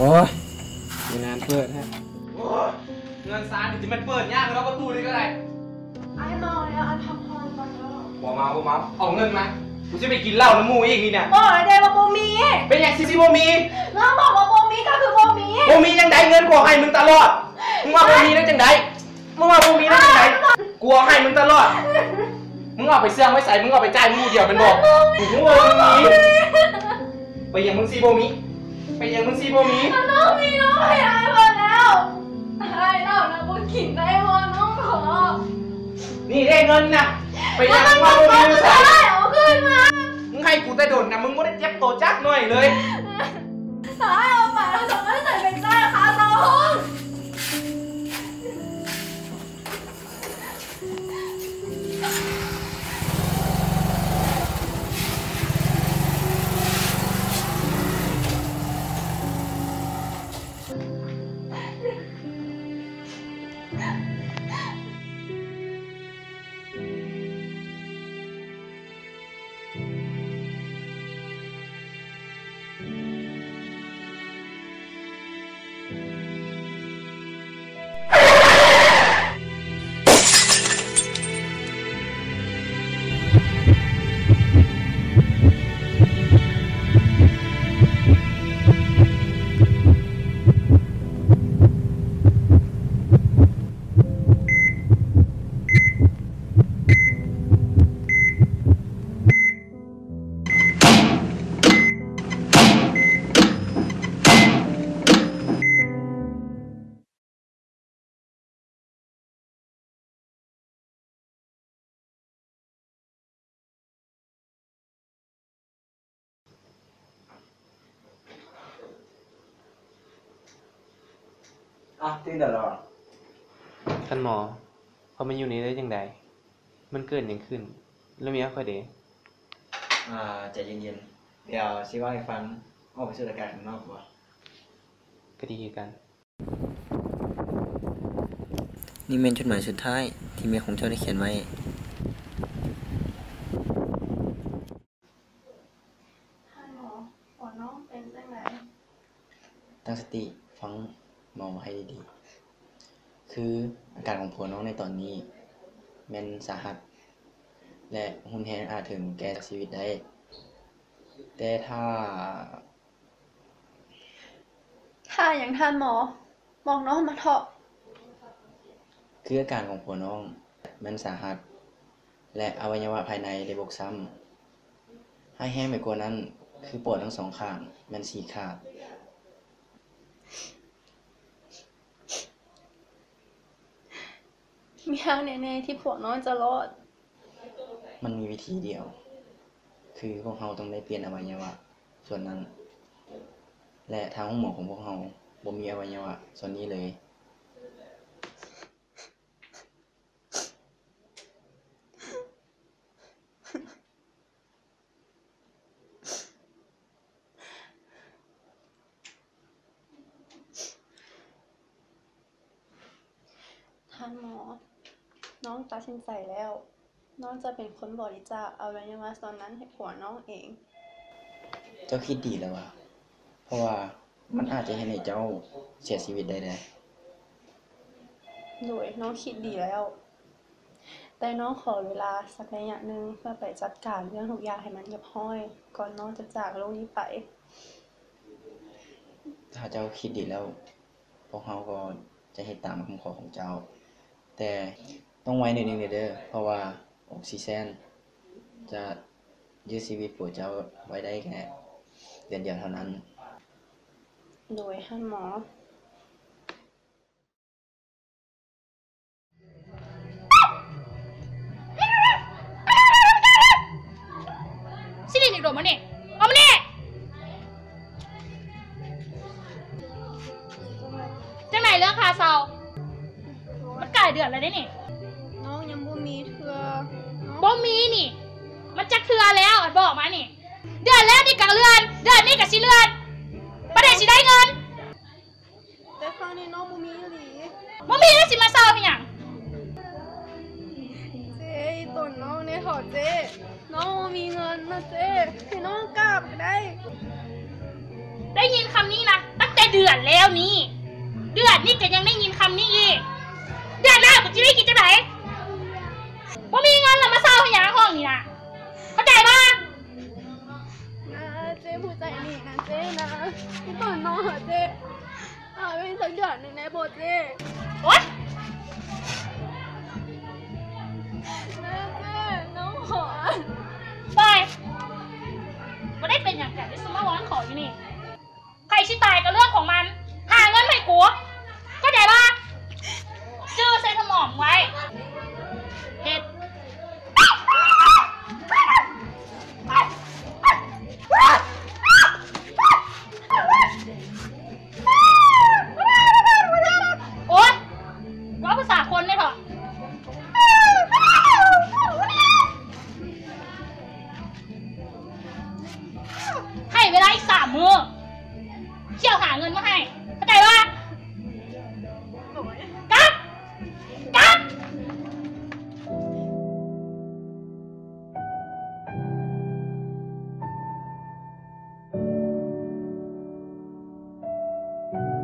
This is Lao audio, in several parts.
ໂອ້ຍ ມີງານເປີດແທ້. ໂອ້ຍ ເຮືອນຊານນີ້ຊິແມ່ນເປີດຍາກເນາະ ປະຕູນີ້ກໍໄດ້. ອ້າຍເມົາແລ້ວ ອ້າຍພັກຜ່ອນກ່ອນເດີ. ບໍ່ເມົາ ບໍ່ເມົາ ເອົາເງິນມາ ກູຊິໄປກິນເຫຼົ້ານຳໝູ່ອີກນີ້ນະ. ບອກແລ້ວເດ້ວ່າບໍ່ມີ. ເປັນຫຍັງຊິ ຊິບໍ່ມີ? ນ້ອງບອກວ່າບໍ່ມີກໍຄືບໍ່ມີ. ບໍ່ມີຈັ່ງໃດ ເງິນກູໃຫ້ມຶງຕະຫຼອດ ມຶງວ່າບໍ່ມີນັ້ນຈັ່ງໃດ? ມຶງວ່າບໍ່ມີນັ້ນຈັ່ງໃດ? ກູເອົາໃຫ້ມຶງຕະຫຼອດ. ມຶງເອົາໄປເຊື່ອງໄວ້ໃສ? ມຶງເອົາໄປຈ່າຍໝູ່ດຽວແມ່ນບໍ່? ກູຮູ້ວ່າບໍ່ມີ. ເປັນຫຍັງມຶງຊິບໍ່ມີ? ເປັນຫຍັງມຶງຊິບໍ່ມີ? ນ້ອງມີນ້ອງໃຫ້ອ້າຍເບິດແລ້ວ. ອ້າຍເຫຼົ້ານະບໍ່ກິນໄດ້ບໍ່? ນ້ອງຂໍ. ນີ້ເດ້ເງິນນະ. ເປັນຫຍັງມຶງວ່າບໍ່ມີຢູ່ໃສ? ເອົາຄືນມາ. ມຶງໃຫ້ກູແຕ່ດົນນະ ມຶງບໍ່ໄດ້ເຈັບໂຕຈັກໜ້ອຍເລີຍ. ຖ້າອ້າຍເອົາໄປ ເຮົາຈະບໍ່ໄດ້ໃສ່ເປັນຈ່າຍຄ່າເຊົ່າຫ້ອງ. ອ່ະ ຕື່ນແລ້ວເນາະ. ທ່ານໝໍ ຂ້ອຍມາຢູ່ນີ້ໄດ້ຈັ່ງໃດ? ມັນເກີດຫຍັງຂຶ້ນ? ແລ້ວເມຍຂ້ອຍເດ? ອ່າ ໃຈເຢັນໆ ດຽວຊິເວົ້າໃຫ້ຟັງ. ອອກໄປສູດອາກາດຂ້າງນອກບໍ່? ກໍດີຄືກັນ. ນີ້ແມ່ນຈົດໝາຍສຸດທ້າຍທີ່ແມ່ຂອງເຈົ້າໄດ້ຂຽນໄວ້. ທ່ານໝໍ ຫົວນ້ອງເປັນຈັ່ງໃດ? ຕັ້ງສະຕິຟັງໝໍໃຫ້ດີໆ. ຄືອາການຂອງຜົວນ້ອງໃນຕອນນີ້ແມ່ນສາຫັດ ແລະ ຮຸນແຮງ ອາດເຖິງແກ່ຊີວິດໄດ້. ແຕ່ຖ້າ ຖ້າຫຍັງທ່ານໝໍ? ບອກນ້ອງມາເຖາະ. ຄືອາການຂອງຜົວນ້ອງແມ່ນສາຫັດ ແລະ ອະໄວຍະວະພາຍໃນໄດ້ບົກຊ້ຳ. ຮ້າຍແຮງໄປກວ່ານັ້ນ ຄືປອດທັງສອງຂ້າງແມ່ນສີກຂາດ. ມີທາງໃດແດ່ທີ່ພວກນ້ອງຈະລອດ? ມັນມີວິທີດຽວ ຄືພວກເຮົາຕ້ອງໄດ້ປ່ຽນອະໄວຍະວະສ່ວນນັ້ນ ແລະ ທາງໂຮງໝໍຂອງພວກເຮົາບໍ່ມີອະໄວຍະວະສ່ວນນີ້ເລີຍ. ທ່ານໝໍ, ນ້ອງຕັດສິນໃຈແລ້ວ. ນ້ອງຈະເປັນຄົນບໍລິຈາກອະໄວຍະວະສ່ວນນັ້ນໃຫ້ຜົວນ້ອງເອງ. ເຈົ້າຄິດດີແລ້ວຫວາ? ເພາະວ່າມັນອາດຈະເຮັດໃຫ້ເຈົ້າເສຍຊີວິດໄດ້ເດ້. ໂດຍ, ນ້ອງຄິດດີແລ້ວ. ແຕ່ນ້ອງຂໍເວລາສັກໄລຍະໜຶ່ງເພື່ອໄປຈັດການເລື່ອງທຸກຢ່າງໃຫ້ມັນຮຽບຮ້ອຍ ກ່ອນນ້ອງຈະຈາກໂລກນີ້ໄປ. ຖ້າເຈົ້າຄິດດີແລ້ວ, ພວກເຮົາກໍຈະເຮັດຕາມຄຳຂໍຂອງເຈົ້າ. ແຕ່ຕ້ອງໄວໜ້ອຍໜຶ່ງເດີ, ເພາະວ່າອົກຊີເຈນຈະຢື້ອຊີວິດຜົວເຈົ້າໄວ້ໄດ້ແຄ່ເດືອນດຽວເທົ່ານັ້ນ. ໂດຍ, ທ່ານໝໍ. ຊິຫຼິ້ນອີກໂດນບໍ່ນີ້? ອອກມານີ້! ຈັ່ງໃດເລື່ອງຄ່າເຊົ່າ? ມັນກາຍເດືອນແລ້ວເດ້ນີ້. ນ້ອງຍັງບໍ່ມີເທື່ອ. ບໍ່ມີນີ້ ມັນຈັກເທື່ອແລ້ວ? ບອກມານີ້. ເດືອນແລ້ວນີ້ກະເລື່ອນ, ເດືອນນີ້ກະຊິເລື່ອນ. ປານໃດຊິໄດ້ເງິນ? ແຕ່ຄັ້ງນີ້ນ້ອງບໍ່ມີອີ່ຫຼີ. ບໍ່ມີແລ້ວຊິມາເຊົ່າເຮັດຫຍັງ? ເຈ້ ອີ່ຕົນນ້ອງແດ່ເຖາະເຈ້. ນ້ອງບໍ່ມີເງິນນະເຈ້, ໃຫ້ນ້ອງກາບກໍໄດ້. ໄດ້ຍິນຄຳນີ້ນະ ຕັ້ງແຕ່ ເດືອນແລ້ວນີ້ ເດືອນນີ້ກໍຍັງໄດ້ຍິນຄຳນີ້ອີກ. ເດືອນໜ້າກູຊິໄດ້ກິນຈັ່ງໃດ? ບໍ່ມີເງິນລະມາເຊົ່າໃຫ້ຫຍັງຫ້ອງນີ້ນະ ເຂົ້າໃຈບໍ່? ນາເຈ້ ຜູ້ໃຈດີນາເຈ້ນາ ມີຕົນນ້ອງເຈົ້າເຈົ້າ ເອົາເງິນສັກເດືອນໜຶ່ງໄດ້ບໍ່ເຈ້? ໂອ໊ຍ ນາເຈ້ ນ້ອງຂໍ ໄປ ບໍ່ໄດ້ເປັນຫຍັງກັນ ຊິມາວອນຂໍຢູ່ນີ້. ໃຜຊິຕາຍກໍເລື່ອງຂອງມັນ ຫາເງິນໃຫ້ກູ ເຂົ້າໃຈບໍ່? ຈື່ໃສ່ສະໝອງໄວ້ ເຮັດ ໂອ໊ຍ ເວົ້າພາສາຄົນແດ່ເຖາະ. ໃຫ້ເວລາອີກສາມມື້ ຂ້ອຍຊິຫາເງິນມາໃຫ້ ເຂົ້າໃຈບໍ່? ກັບ ກັບ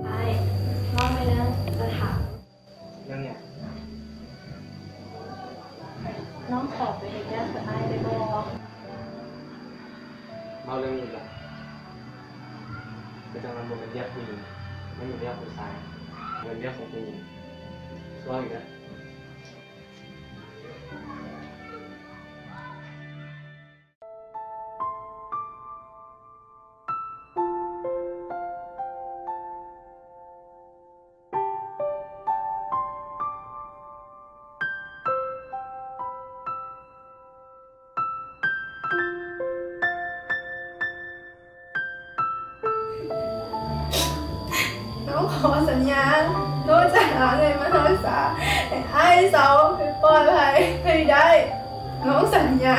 ອ້າຍ ນ້ອງມີເລື່ອງຈະຖາມ. ເລື່ອງຫຍັງ? ນ້ອງຂໍໄປເຮັດວຽກເພື່ອອ້າຍໄດ້ບໍ່? ເວົ້າເລື່ອງນີ້ລະ ຄືຈັ່ງມັນບໍ່ແມ່ນວຽກຜູ້ຍິງ ມັນເປັນວຽກຂອງຜູ້ຊາຍ ເປັນວຽກຂອງຜູ້ຍິງ ເວົ້າອີກເດີ. ນ້ອງຂໍສັນຍາ ນ້ອງຈະຫາເງິນມາຮັກສາໃຫ້ອ້າຍເຊົາ ໃຫ້ປອດໄພ ໃຫ້ໄດ້ ນ້ອງສັນຍາ.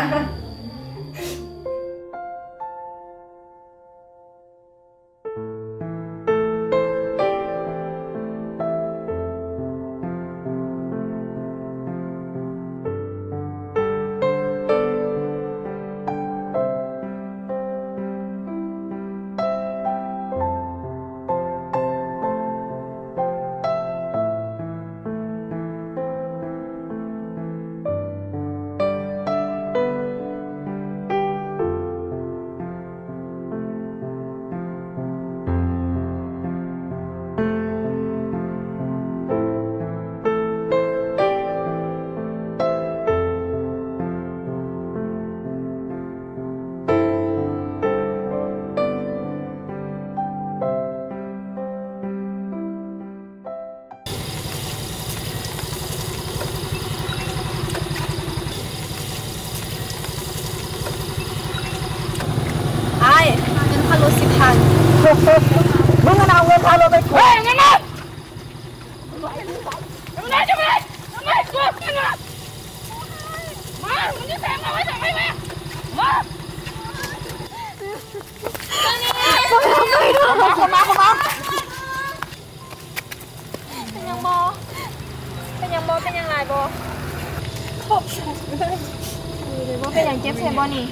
ອ້າຍ ເງິນຄ່າລົດສິບພັນ. ມຶງຫັ້ນເອົາເງິນຄ່າລົດໃຫ້ກູ. ເຮີ້ຍ ເງິນມາ! ເອົາມາ ເອົາມາ ເອົາມາ ເອົາມາ ເງິນມາ! ມາ ເງິນຢູ່ໃສ? ເອົາໄວ້ໃສ? ມາ ມາ! ເອົາມາ ເອົາມາ ເອົາມາ! ເປັນຫຍັງບໍ່? ເປັນຫຍັງບໍ່? ເປັນຫຍັງຫຼາຍບໍ່? ບໍ່ເປັນຫຍັງ. ເຈັບແຂນບໍ່ນີ້?